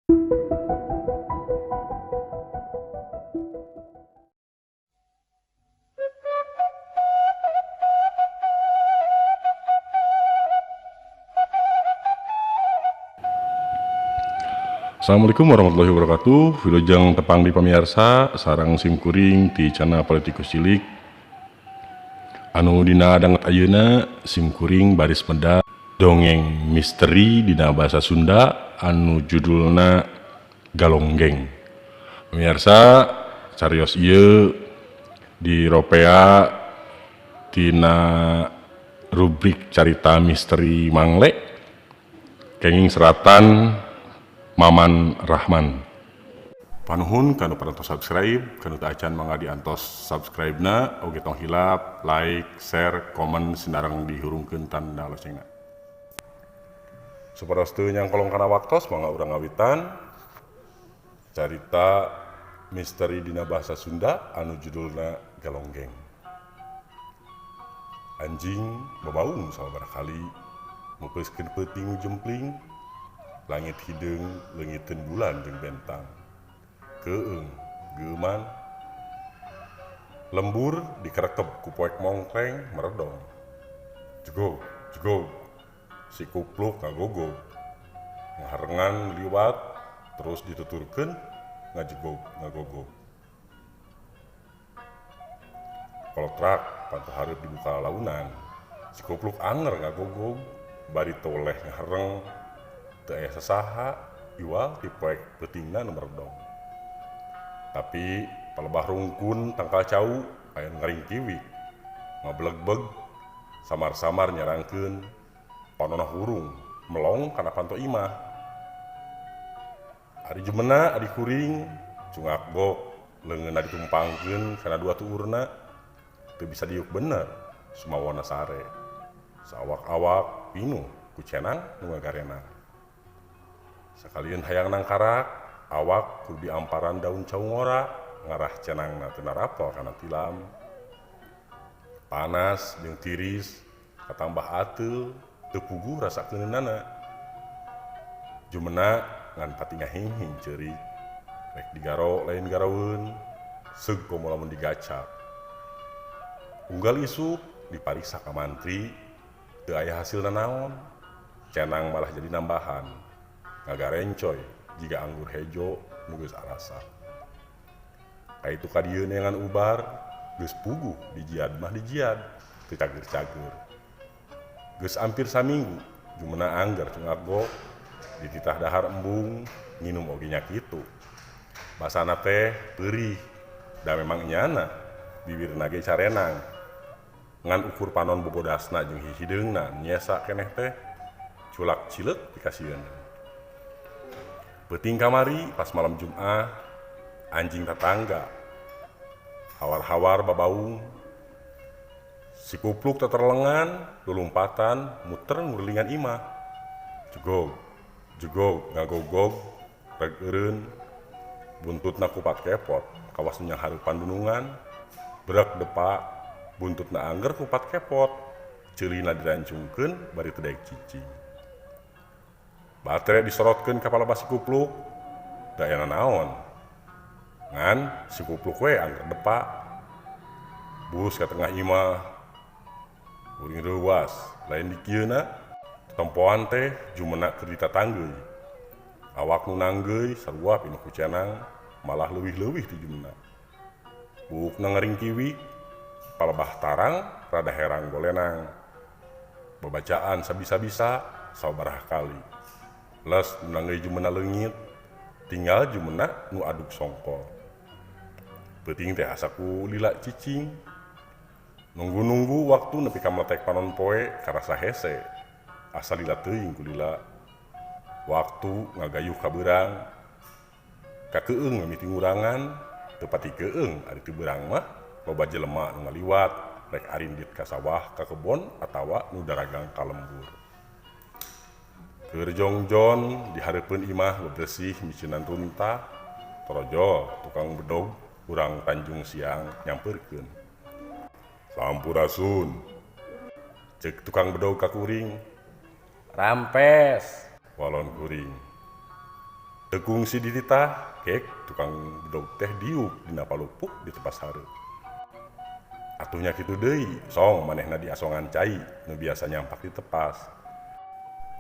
Assalamualaikum warahmatullahi wabarakatuh. Wilujeng tepang di pamirsa sareng simkuring di channel Politikus Cilik. Anu dina danget ayeuna simkuring baris medar dongeng misteri dina bahasa Sunda anu judulna Galonggeng. Pemirsa, carios ieu diropea tina rubrik carita misteri Mangle kenging seratan Maman Rahman. Panuhun kanu parantos subscribe, kanu teu acan mangga diantos subscribe na, oge tong hilap like, share, komen sinareng dihurungkeun tanda loncengna. Supados teu nyangkolong kana waktos, mangga urang ngawitan carita misteri dina bahasa Sunda anu judulna Galonggeng. Anjing babaung sababaraha kali mupeuskeun peuting jempling, langit hideung leungiteun bulan jeung bentang. Keueung geuman lembur dikerekep ku poek mongkleng meredong. Jegog jegog si kupluk ngagogog ngaharengan liwat terus dituturkeun ngajegog ngagogog. Kolotrak panto hareup dibuka launan, si kupluk anger ngagogog bari toleh ngahareng teu aya sasaha iwal ti poek peutingna nu meredong. Tapi palebah rungkun tangkal cau aya nu ngaringkiwik ngabelegbeg samar-samar nyarangkeun panona hurung melong kana panto imah. Ari jumena adi kuring cungak gok leungeunna ditumpangkeun kana dua tuurna teu bisa diuk bener sumawona sare. Saawak-awak pinuh ku cenang nu ngagarenang. Sakalieun hayang nangkarak awak kudu diamparan daun cau ngora ngarah cenangna teu narapel kana tilam. Panas jeung tiris katambah ateul teu puguh rasa keuneunana. Jumena ngan pati ngahinghing ceurik, rek digaro lain garaweun, seug komo lamun digacak. Unggal isuk dipariksa ka mantri teu aya hasilna naon, cenang malah jadi nambahan. Ngagarencoy jiga anggur hejo nu geus arasa. Kaitu ka dieu neangan ubar geus puguh dijiad mah dijiad teu cageur-cageur. Geus ampir saminggu jumena angger cungak gok dititah dahar embung nginum oge nya kitu. Basana teh peurih da memang nyana bibirna ge carenang. Ngan ukur panon bobodasna jeung hihideungna nyesa keneh teh culak cileuk pikasieun. Peuting kamari pas malam Jumat anjing tatangga hawar-hawar babaung si kupluk teterlengan lulumpatan muter ngurilingan imah. Jegog jegog ngagogog reg eureun buntutna kupat kepot kawas nu nyanghareupan dunungan brek depa buntutna angger kupat kepot ceulina dirancungkeun bari teu daek cicing. Batere disorotkeun ka palebah si kupluk da aya nanaon ngan si kupluk we angger depa bus ka tengah imah uring reuwas lain dikieuna tempoan teh jumena keur ditatanggeuy. Awak nu nanggeuy sarua pinuh ku cenang malah leuwih-leuwih ti jumena. Buukna ngaringkiwik palebah tarang rada herang golenang babacaan sabisa-bisa sababaraha kali. Les nu nanggeuy jumena leungit tinggal jumena nu aduk songkol. Peuting teh asa ku lila cicing. Nunggu-nunggu waktu nepi ka meletek panon poe karasa hese asa lila teuing ku lila. Waktu ngagayuh ka beurang kakeung mimiti ngurangan teu pati keung ari teu beurang mah loba jelema nu ngaliwat rek arindit ka sawah ka kebon atawa nu daragang ka lembur. Keur jongjon di hareupeun imah bebersih miceunan runtah torojol tukang bedog urang Tanjung Siang nyampeurkeun. Sampurasun ceuk tukang bedog ka kuring. Rampes walon kuring. Teu kungsi dititah, kek tukang bedog teh diuk dina palupuk di tepas hareup. Atuh nya kitu deui, song manehna diasongan cai nu biasa nyampak di tepas.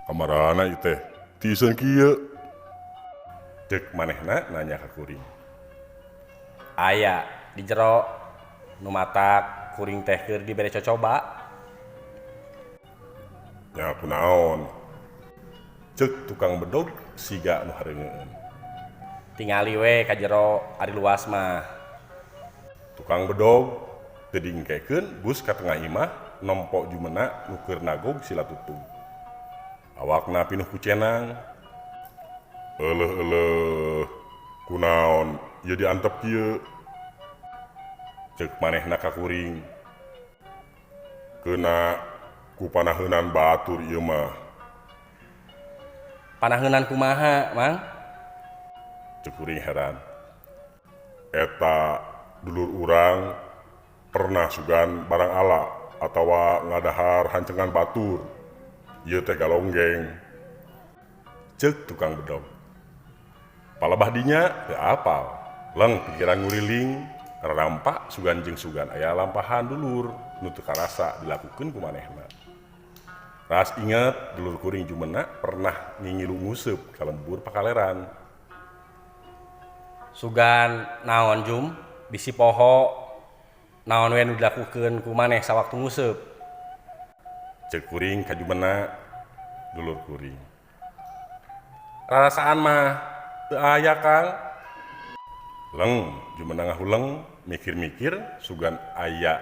Kamarana ieu teh tiiseun kieu? Ceuk manehna nanya ka kuring. Aya di jero nu matak kuring teh keur dibere cocoba. Nya kunaon? Ceuk tukang bedog siga nu hareungeun. Tingali we ka jero ari luas mah. Tukang bedog teu dingkekeun bus ka tengah imah nempo jumena nu keur nagog sila tutug. Awakna pinuh ku cenang. Euleuh-euleuh, kunaon ieu diantep kieu? Ceuk manehna ka kuring. Keuna ku panaheunan batur ieu mah. Panaheunan kumaha, Mang? Ceuk kuring heran. Eta dulur urang pernah sugan barang ala atawa ngadahar hancengan batur. Ieu teh galonggeng. Ceuk tukang bedog. Palebah dinya teu apal. Leng pikiran nguriling rarampa sugan jeung sugan aya lampahan dulur nu teu karasa dilakukeun ku manehna. Ras inget dulur kuring jumena pernah ngingilu nguseup ka lembur pakaleran. Sugan naon Jum? Bisi poho naon we nu dilakukeun ku maneh sawaktu nguseup? Ceuk kuring ka jumena dulur kuring. Rarasaan mah teu aya Kang. Leng jumena ngahuleng mikir-mikir sugan aya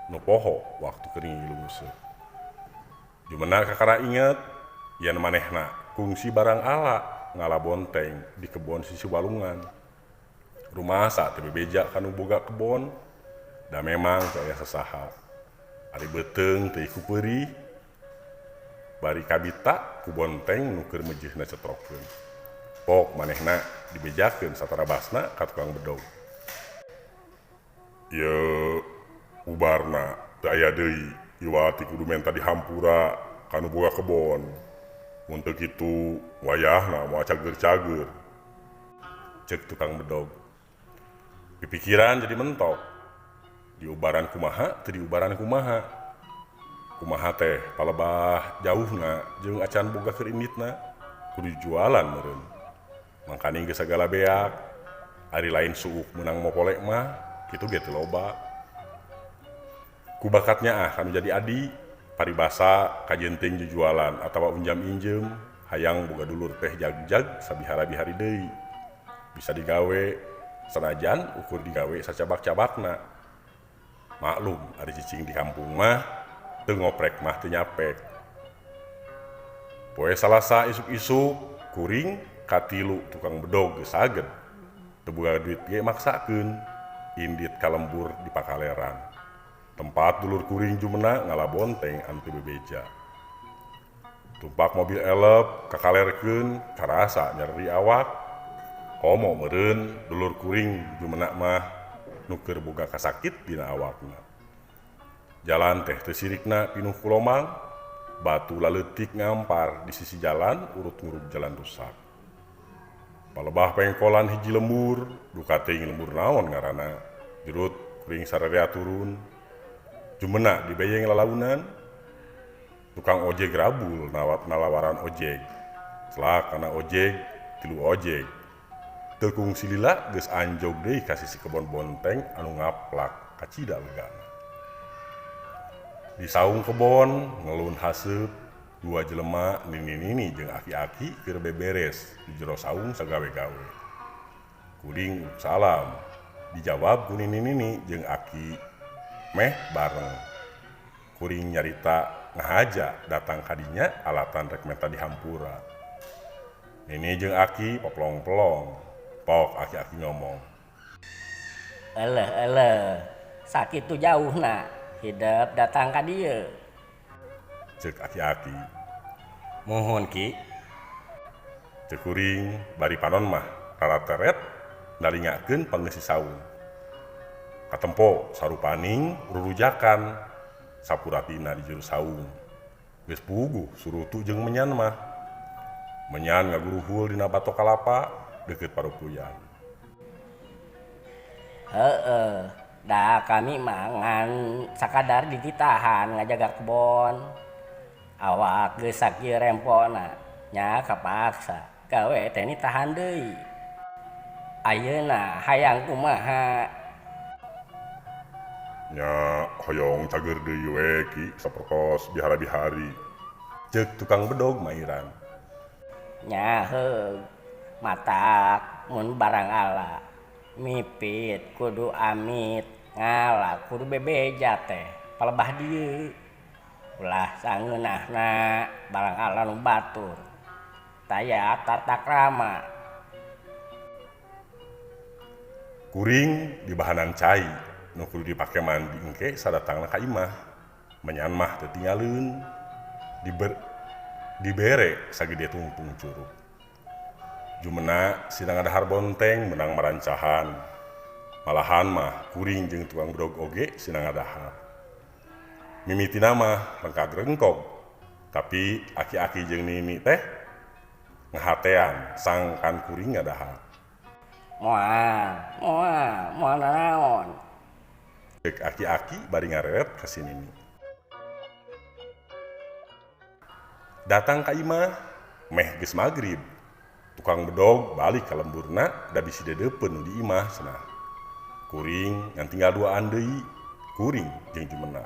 nu poho waktu keur ngingilu nguseup. Jumena kakara inget yen manehna kungsi barang ala ngala bonteng di kebon sisi walungan. Rumasa teu bebeja ka nu boga kebon, da memang teu aya sasaha. Ari beuteung teu ku peurih, bari kabita ku bonteng nu keur meujeuhna cetrokeun. Pok manehna dibejakeun satarabasna ka tukang bedog. Ieu ubarna teu aya deui, iwati kudu menta dihampura ka nu boga kebon. Mun teu kitu wayahna moal cager-cager. Ceuk tukang bedog. Pipikiran jadi mentok. Diubaran kumaha teu diubaran kumaha. Kumaha teh palebah jauhna jeung acan boga keur inditna kudu jualan meureun. Mangkaning geus sagala beak. Ari lain suuk meunang mopolek mah kitu ge teu loba. Ku bakatnya ah kanu jadi adi paribasa kajenting jujualan atawa unjam injem hayang boga dulur teh jag-jag sabihara-bihari deui. Bisa digawe sanajan ukur digawe sacabak-cabakna. Maklum ari cicing di kampung mah teu ngoprek mah teu nyapek. Poe Salasa isuk-isuk kuring katilu tukang bedog geus saged. Teu boga duit ge maksakeun indit ka lembur di pakaleran. Tempat dulur kuring jumena ngala bonteng anu teu bebeja. Tumpak mobil elep kakalerkeun karasa nyeri awak. Komo meureun dulur kuring jumena mah nu keur boga kasakit dina awakna. Jalan teh teu sirikna pinuh ku lomang, batu laleutik ngampar di sisi jalan urut ngurug jalan rusak. Palebah pengkolan hiji lembur, duka teuing lembur naon ngaranna. Jurut kuring sararea turun. Jumena dibeyeng lalaunan. Tukang ojek rabul nalawaran ojek. Selak kana ojek, tilu ojek. Teu kungsi lila geus anjog deui ka sisi kebon bonteng anu ngaplak kacida legana. Di saung kebon ngelun haseup dua jelema nini-nini jeung aki-aki keur beberes di jero saung sagawe-gawe. Kuring salam dijawab ku nini-nini jeung aki meh bareng. Kuring nyarita ngahaja datang kadinya alatan rek menta dihampura. Nini jeung aki peplong-pelong. Pok aki-aki ngomong. Eleh eleh, sakitu jauhna hidep datang ka dieu. Ceuk aki-aki. Muhun Ki. Ceuk kuring bari panon mah rarateret nalingakeun pangeusi saung. Katempo sarupaning rurujakan sapuratina di jero saung. Geus puguh surutu jeung menyan mah. Menyan ngaguruhul dina batok kalapa deukeut parupuyan. Heeh, da kami mah ngan sakadar dititahan ngajaga kebon. Awak geus sakieu rempona nya kapaksa gawe teh nitahan deui. Ayeuna hayang kumaha? Nya hoyong cager deui we Ki sapertos bihara-bihari. Ceuk tukang bedog mairan. Nya heug matak mun barang ala mipit kudu amit ngala kudu bebeja teh palebah dieu. Ulah sangeunahna barang ala nu batur. Taya tata krama. Kuring dibahanan cai nu kudu dipake mandi engke sadatangna ka imah. Menyan mah teu tingaleun. Dibere sagede tungtung curug. Jumena sina ngadahar bonteng menang marancahan. Malahan mah kuring jeung tukang bedog oge sina ngadahar. Mimitina mah rengkag rengkog. Tapi aki-aki jeung nini teh ngahatean sangkan kuring ngadahar. Moal, moal, moal nanaon. Ceuk aki-aki bari ngareret ka si nini. Datang ka imah, meh geus magrib. Tukang bedog balik ka lemburna da bisi dedeupeun nu di imah cenah. Kuring ngan tinggal duaan deui, kuring jeung Jumena.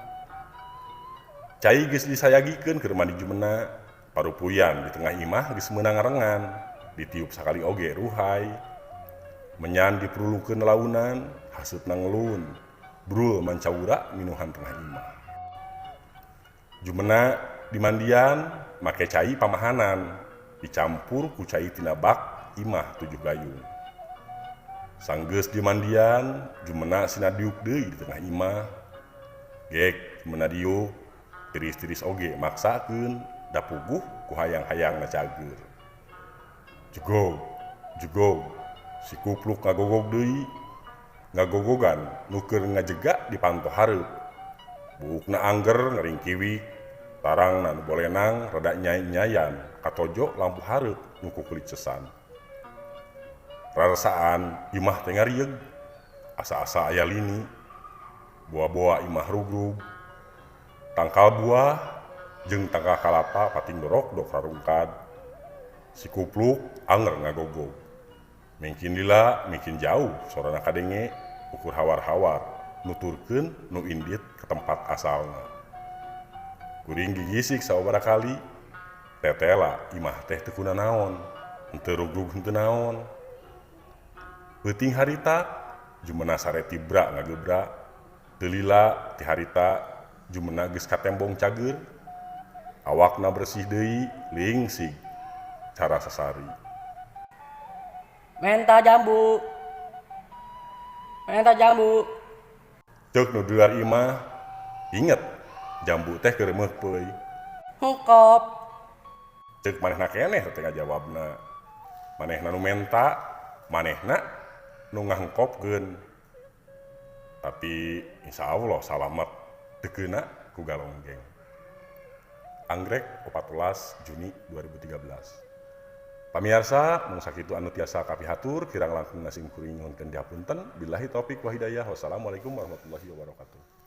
Cai geus disayagikeun keur mandi Jumena, parupuyan di tengah imah geus meunang ngarengan, ditiup sakali oge ruhai. Menyan diperulukeun launan, haseupna ngelun, brul mancaura minuhan tengah imah. Jumena dimandian make cai pamahanan, dicampur ku cai tina bak imah 7 gayung. Sanggeus dimandian, Jumena sina diuk deui di tengah imah. Gek Jumena diuk, tiris-tiris oge maksakeun, da puguh ku hayang-hayangna cageur. Jegog, jegog, si kupluk ngagogog deui, ngagogogan nu keur ngajega di panto hareup. Buukna angger ngaringkiwik, tarangna nu bolenang rada nyai-nyayan katojo lampu hareup nu kukulicesan. Rarasaan imah teh ngarieug, asa-asa aya lini, boa-boa imah rugrug, tangkal buah jeung tangkal kalapa pating dorok-dok rarungkad. Si kupluk anger ngagogog. Mingkin lila, mingkin jauh sorana kadenge ukur hawar-hawar nuturkeun nu indit ke tempat asalna. Kuring gigisik sababaraha kali, tetela imah teh teu kunanaon, henteu rugrug henteu naon. Peuting harita Jumena sare tibra ngagebra, teu lila ti harita Jumena geus katembong cageur, awakna bersih deui lingsig cara sasari. Menta jambu. Menta jambu. Ceuk nu di luar imah, inget jambu teh keur meupeui. Hengkop. Ceuk manehna keneh teh ngajawabna. Manehna nu menta, manehna nu ngahengkopkeun. Tapi insya Allah salamet teu keuna ku galonggeng. Anggrek 14 Juni 2013. Pamiarsa, mung sakitu anu tiasa kapihatur kirang langkung sim kuring nyuhunkeun dihapunten. Billahi taufik wa hidayah. Wassalamualaikum warahmatullahi wabarakatuh.